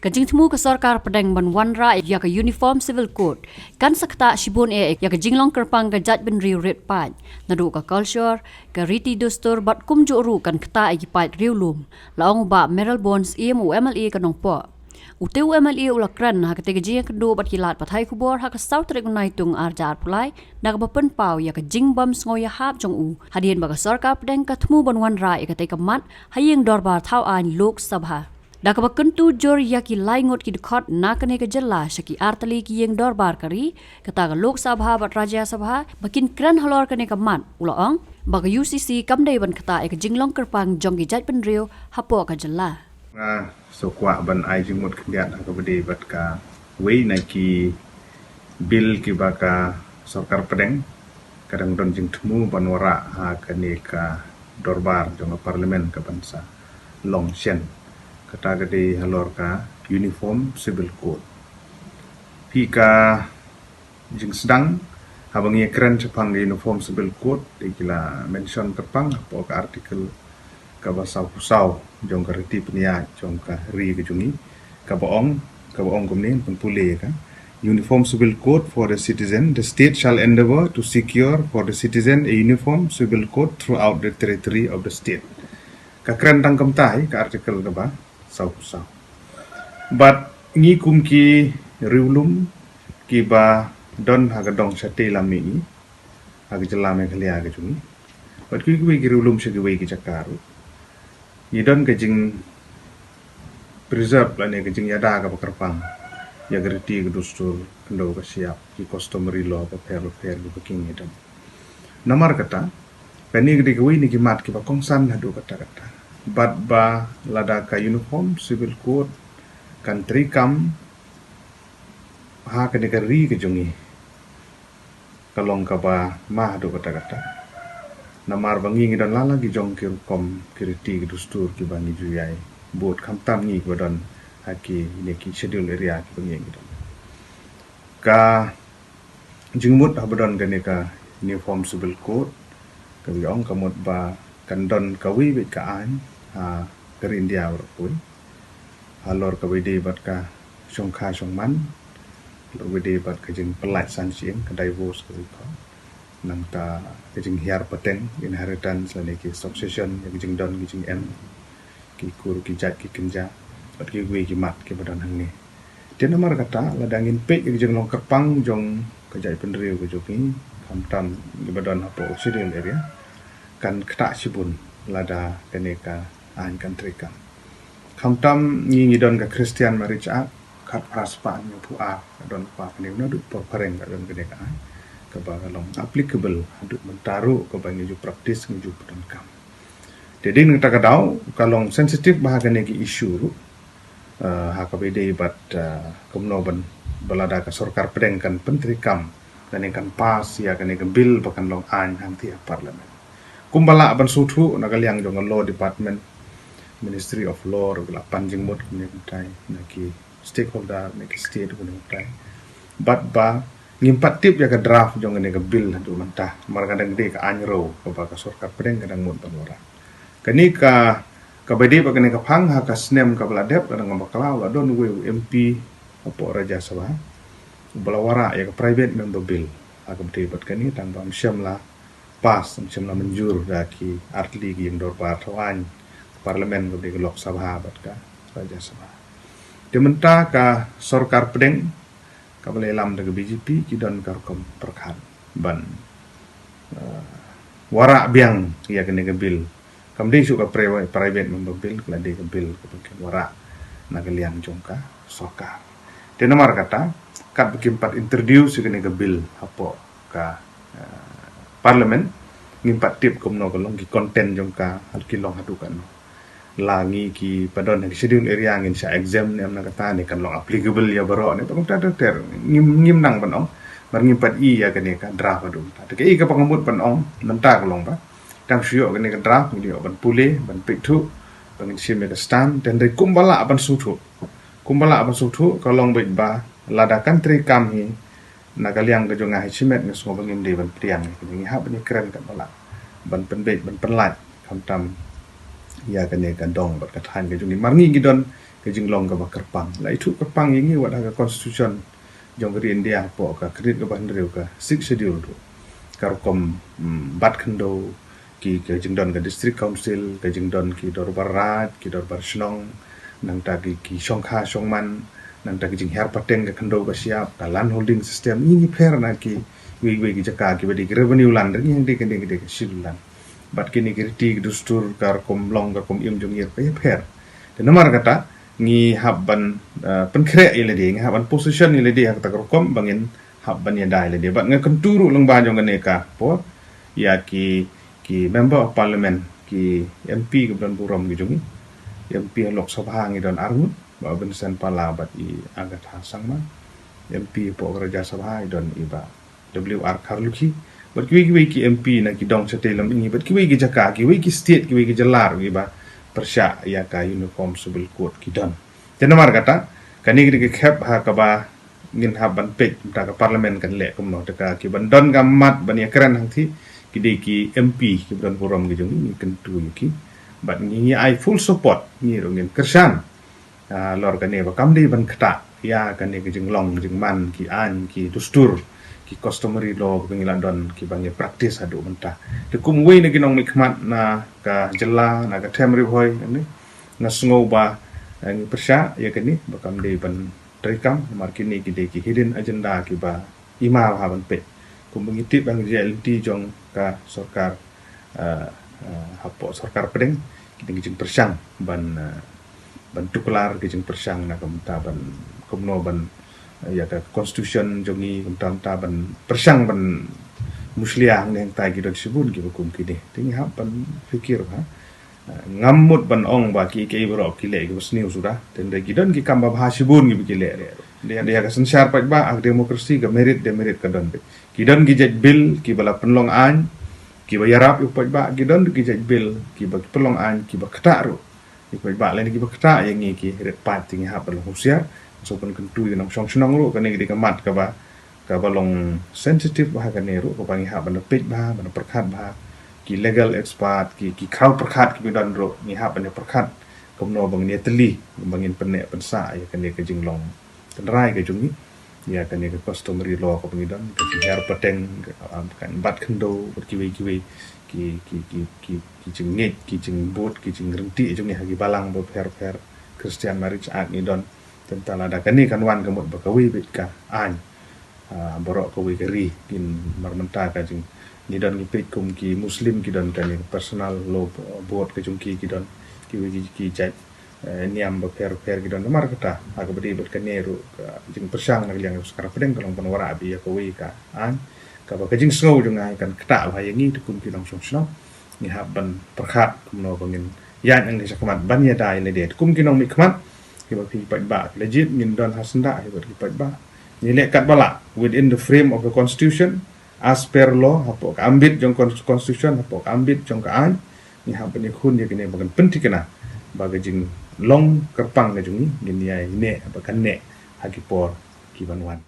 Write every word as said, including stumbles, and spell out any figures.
Ka jingthmu ka sorkar pdeng ban wanrah ïa ka Uniform Civil Code kan sa ktah shibun eh ïa ka jinglong kyrpang ka jaitbynriew rit paid, naduh ka culture, ka riti dustur bad kumjuh ruh kan ktah ïa ki paid riewlum, la ong u Bah Mayralborn Syiem, u M L A ka Nongpoh. Ute u M L A u la kren ha katei ka jingïakynduh bad ki lad pathai khubor ha ka saw tarik u Naitung arhajar arphew lai, na kaba pynpaw ïa ka jingbym sngew ïahap jong u hadien ba ka sorkar pdeng ka thmu ban wanrah ïa katei ka mat ha ïing dorbar thaw aiñ Lok Sabha. Da kaba kyntu jur ïa ki lai ngut ki dkhot na kane ka jylla sha ki artylli ki ïing dorbar ka ri, kata ka Lok Sabha bad Rajya Sabha, ba kin kren halor kane ka mat, u la ong ba ka U C C kam dei ban ktah ïa ka jinglong kyrpang jong ki jaitbynriew hapoh ka jylla. Nga sngewkwah ban ai jingmut khyndiat ha kaba dei bad kawei na ki bill kiba ka sorkar pdeng ka dang don jingthmu ban wanrah ha kane ka dorbar jong ka parliament kaban sa long shen. Kata ka dei halor ka Uniform Civil Code. Phi ka jingsdang, haba ngi kren shaphang ka Uniform Civil Code, dei ki la mention kyrpang hapoh ka article kaba sawphew saw jong ka riti pynïaid jong ka ri ka jong ngi, kaba ong, kaba ong kumne, pynpule ka: Uniform Civil Code for the citizen. The state shall endeavour to secure for the citizen a uniform civil code throughout the territory of the state. Ka kren tang kumta hi ka article kaba sawphew saw. Bad ngi kum ki riewlum kiba don ha ka dong shatei lam mihngi ha ka jylla Meghalaya ka jong ngi, bad kiwei kiwei ki riewlum sha kiwei ki jaka ruh, ngi don ka jing preserve lane ka jingïada kaba kyrpang ïa ka riti ka dustur, khyndew ka shyiap, ki customary law bapher bapher kiba king ngi don. Namar kata, kane ka dei kawei na ki mat kiba kongsan haduh katta katta. Bad ba lada ka Uniform Civil Code kan treikam ha kane ka ri ka jong ngi, ka long kaba ma haduh katta katta. Namar ba ngi ngi don la la ki jong ki rukom ki riti ki dustur kiba ngi ju ïai bud, khamtam ngi kiba don ha kine ki schedule area kiba ngi ngi don. Ka jingmut haba don kane ka Uniform Civil Code, kaba ngi ong ka mut ba kan don kawei beit ka aiñ ha ka ri India baroh kawei, halor kaba ïadei bad ka shongkha shongman, halor kaba ïadei bad ka jingpyllait san shyieng, ka divorce kaba ngi khot, nangta ka jinghiar pateng, inheritance, lane ki succession, ïa ka jingdon ki jingem, ki kur ki jait ki kynja, bad kiwei ki mat kiba don hangne. Te namar kata, lada ngin peit ïa ka jinglong kyrpang jong ka jaitbynriew ka jong ngi, khamtam kiba don hapoh schedule area, kan ktah shibun lada kane ka aiñ kan treikam. Khamtam ngi ngi don ka Christian Marriage Act khatphra spah hynñiewphew ar, ka don kpa kane, naduh por phareng ka don kane ka aiñ, kaba ka long applicable haduh mynta ruh, kaba ngi ju practice, ngi ju pyndonkam. Te dei na kata ka daw ka long sensitive bha kane ka issue ruh, eh, ha kaba ïadei bad, eh, kumno ban, ba lada ka sorkar pdeng kan pyntreikam lane kan pass ïa kane ka bill ba kan long aiñ hangtei ha parliament. Kumba lah ban sngewthuh, na ka liang jong ka law department, Ministry of Law ruh ki la pan jingmut kumne kumtai, na ki stakeholder, na ki state kumne kumtai. Bad ba ngim pat tip ïa ka draft jong kane ka bill haduh mynta, namar ka dang dei ka aiñ ruh kaba ka sorkar pdeng ka dang mut ban wanrah. Kane ka, kaba dei ba kane ka phang, ha ka snem kaba la dep, ka dang bakla, la don uwei u M P hapoh Rajya Sabha uba la wanrah ïa ka private member bill ha kaba dei bad kane, tang ba ym shym la pass, ym shym la mynjur da ki artylli ki ïing dorbar thaw aiñ, parliament, kaba dei ka Lok Sabha bad ka Rajya Sabha. Te mynta ka sorkar pdeng kaba la ïalam da ka B J P ki don ka rukom pyrkhat ban, eh, wanrah biang ïa kane ka bill. Kam dei shuh ka pri-, private member bill, ka la dei ka bill kaba kin wanrah na ka liang jong ka sorkar. Te namar kata, katba kim pat introduce ïa kane ka bill hapoh ka, eh, parliament, ngim pat tip kumno ka long, ki content jong ka, ha ki long haduh katno. La ngi kiba don ha ki schedule area ngin shah exempt ne em na kata, ne kan long applicable ïa baroh ne, tang ter ter ter. Ngim, ngim nang ban ong, namar ngim pat i ïa kane ka draft haduh mynta. Te kaei kaba nga mut ban ong mynta ka long ba, tang shu ïoh kane ka draft, ngin ïoh ban pule, ban peit thuh, ba ngin shim ïa ka stand, te hynrei kumba lah ban sngewthuh. Kumba lah ban sngewthuh, ka long beit ba lada kan treikam hi, na ka liang ka jong nga hi shimet nga sngew ba ngim dei ban pdiang ïa kane, ngi hap ban ïakren katba lah ban pynbeit, ban pynlait, khamtam ïa kane ka dong bad ka thaiñ ka jong ngi. Mar ngi ngi don ka jinglong kaba kyrpang. La ithuh kyrpang ïa ngi wat ha ka constitution jong ka ri India hapoh ka khyrnit kaba hynriew, ka Sixth Schedule ruh. Ka rukom, mm, bat khyndew, ki, ka jingdon ka district council, ka jingdon ki dorbar raij, ki dorbar shnong, nangta ki, ki shongkha shongman, nangta ki jinghiar pateng ka khyndew ka shyiap, ka land holding system, ngi ngi pher na kiwei kiwei ki jaka kiba dei ki revenue land, ngi hang dei ka dei ka dei ka schedule land. Bad kine ki riti ki dustur, ka rukom long, ka rukom im jong ngi ka ïapher. Te namar kata ngi hap ban, eh, pynkhreh ïa lade, ngi hap ban position ïa lade ha kata ka rukom ba ngin hap ban ïada ïa lade. Bad nga kyntu ruh lyngba jong kane ka por ïa ki, ki member of parliament, ki M P kiba don burom ki jong ngi. M P Lok Sabha ngi don arngut, Bah Vincent Pala bad i Agatha Sangma. M P hapoh ka Rajya Sabha i don i Bah W R Kharlukhi. Bad kiwei kiwei ki M P na ki dong shatei lam ïa ngi, bad kiwei ki jaka, kiwei ki state, kiwei ki jylla ruh kiba pyrshah ïa ka Uniform Civil Code ki don. Te namar kata, kane ka dei ka khep ha kaba ngin hap ban peit mynta ka parliament kan leh kumno, te ka ki ban don ka mat ban ïakren hangthie ki dei ki M P kiba don burom ki jong ngi, ngi kyntu ïa ki. Bad ngi, ngi ai full support, ngi ruh ngin kyrshan, ah, halor kane ba kam dei ban ktah ïa kane ka jinglong jingman, ki aiñ, ki dustur, ki customary law kiba ngi la don, kiba ngi practice haduh mynta. Te kum uwei na ki nongmihkhmat na ka jylla, na ka them Ri Bhoi kane, nga sngew ba, eh, ngi pyrshah ïa kane ba kam dei ban treikam, namar kine ki dei ki hidden agenda kiba i ma bha ban peit. Kumba ngi tip ba ka jingïaid lynti jong ka sorkar, eh, eh, hapoh sorkar pdeng, ki dei ki jingpyrshang ban, eh, ban tuklar, ki jingpyrshang na ka bynta ban kumno ban, eh, ïa ka constitution jong ngi, ka bynta, bynta ban pyrshang ban mushlia hangne hangtai, ki don shibun kiba kum kine. Te ngi hap ban pyrkhat bha. Ngam mut ban ong ba ki, ki baroh ki leh kiba sniew suda. Te hynrei ki don ki kam babha shibun kiba ki leh. Dei, dei ha ka synshar paidbah, ha ka democracy, ka merit demerit ka don beit. Ki don ki jait bill kiba la pynlong aiñ, kiba ïarap ïa u paidbah, ki don ki jait bill kiba ki pynlong aiñ, kiba ktah ruh ïa u paidbah, lane kiba ktah ïa ngi ki rit paid. Te ngi hap ban long husiar. Sngewbha ban kyntu ïa ki nongshong shnong ruh, kane ka dei ka mat kaba, kaba long sensitive bha kane ruh, kaba ngi hap ban peit bha, ban pyrkhat bha. Ki legal expert, ki, ki khraw pyrkhat kiba don ruh, ngi hap ban pyrkhat kumno ba ngin ïatylli, ba ngin pynneh pynsah ïa kane ka jinglong tynrai ka jong ngi, ïa kane ka customary law kaba ngi don, ka jinghiar pateng, ka, um, ka bat khyndew, bad kiwei kiwei ki, ki, ki, ki, ki jingngeit, ki jingbud, ki jingryntih jong ngi ha ki balang bapher bapher, Christian Marriage Act ngi don. Te mynta lada kane kan wan, ka mut ba kawei beit ka aiñ, ah, baroh kawei ka ri kin mar mynta ka jing, ngi don ngi peit kum ki Muslim ki don kane personal law board ka jong ki, ki don kiwei ki, ki jait, eh, niam bapher bapher ki don. Namar kata ha kaba dei bad kane ruh ka jingpyrshang na ka liang ka sorkar pdeng ka long ban wanrah beit ïa kawei ka aiñ kaba ka jingsngew jong nga kan ktah bha ïa ngi. Te kum ki nongshong shnong ngi hap ban pyrkhat kumno ba ngin ïaid hangne shakhmat ban ïada ïa lade. Te kum ki nongmihkhmat kiba phi paidbah, la jied ngin don ha syndah hi bad ki paidbah. Ngi leh katba lah within the frame of the constitution, as per law, hapoh ka ambit jong cons-, constitution, hapoh ka ambit jong ka aiñ. Ngi hap ban ïakhun ïa kine ba kan pynthikna ba ka jinglong kyrpang ka jong ngi ngin ïai neh ba kan neh ha ki por ki ban wan.